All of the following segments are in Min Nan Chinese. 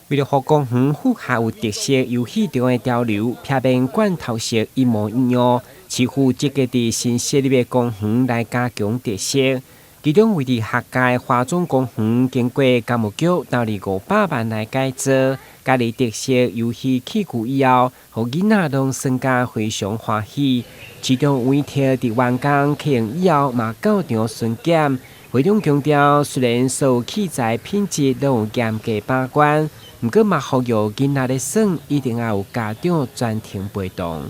為著予公園符合有特色遊戲場的潮流，避免罐頭式一模一樣，市府積極佇新設立的公園來加強特色。其中位佇學界華總公園，經過工務局投入500萬來改造，加入特色遊戲器具以後，予囡仔攏耍甲非常歡喜。市長委託佇完工啟用以後，嘛到場巡檢。會長強調，雖然所有器材品質攏有嚴格把關，毋過嘛呼籲囡仔咧耍，一定愛有家長全程陪同。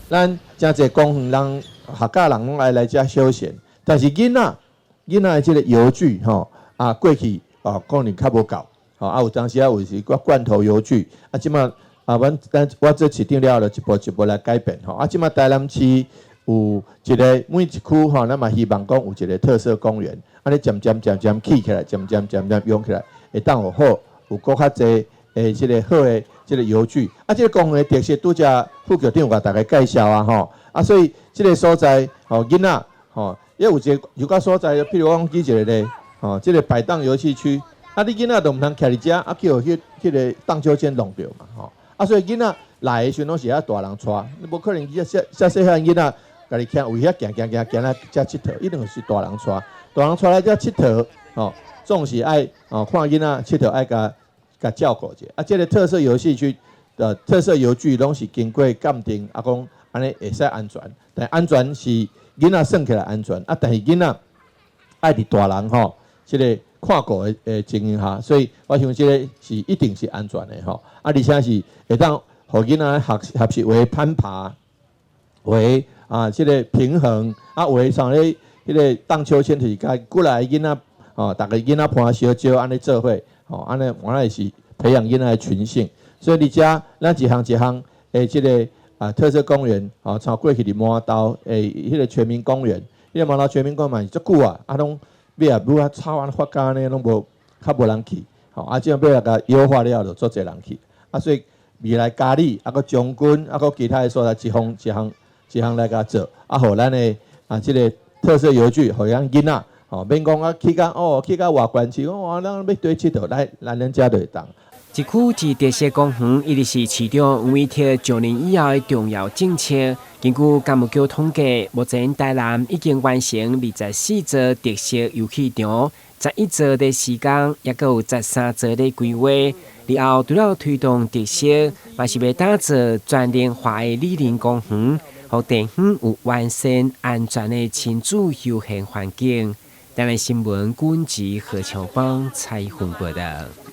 咱誠濟公園人學校人攏愛來遮休閒，但是囡仔囡仔的這個遊具吼啊，過去哦可能較無夠，吼啊有當時啊有是寡罐頭遊具，啊這馬啊阮咱我做市長了後，就一步一步來改變吼，啊這馬台南市有一個每一區吼，咱嘛希望講有一個特色公園，按呢漸漸漸漸起起來，漸漸漸漸用起來，會當有好有閣較濟的這個好的這個遊具，啊這個公園的特色拄才副局長有共大家介紹啊吼，啊所以這個所在吼囡仔吼，也有一個有個所在，譬如講舉一個例，吼，這個擺盪遊戲區，啊你囡仔都毋通徛佇遮，啊去予彼彼個盪秋千弄著嘛吼，啊所以囡仔來的時陣攏是愛大人帶，你無可能遮遮遮細漢囡仔家己徛位遐行行行行來遮𨑨迌，一定是大人帶，大人帶來遮𨑨迌，吼，總是愛哦看囡仔𨑨迌愛共共照顧者，啊這個特色遊戲區的特色遊具攏是經過鑑定，啊講按呢會使安全，但安全是囡仔耍起來安全，啊但是囡仔愛佇大人吼，這個看顧的的情形下，所以我想這個是一定是安全的吼，啊而且是會當予囡仔學學習學攀爬，學啊這個平衡，啊學像咧彼個盪秋千就是共幾个囡仔吼，逐个囡仔伴相招按呢做伙，吼，按呢原來是培養囡仔的群性，所以佇遮咱一項一項的這個啊特色公園，吼，像過去佇麻豆的彼個全民公園，彼個麻豆全民公園嘛是足久啊，啊攏尾仔尾仔草按呢發乾按呢攏無較無人去，吼，啊這尾仔共優化了後就足濟人去，啊所以未來佳里啊閣將軍啊閣其他的所在一項一項一項來共做，啊予咱的啊這個特色遊具，予咱囡仔，吼免講啊去到哦去到外縣市，講哇咱欲綴𨑨迌來來咱遮就會當。一區一特色公園一直是市長委託上任以後的重要政策。根據工務局統計，目前台南已經完成24座特色遊戲場，11座佇施工，抑閣有13座咧規劃。日後除了推動特色，嘛是欲打造全齡化的里林公園，予地方有完善安全的親子休閒環境。台南新聞軍籍何秋芳採訪報導。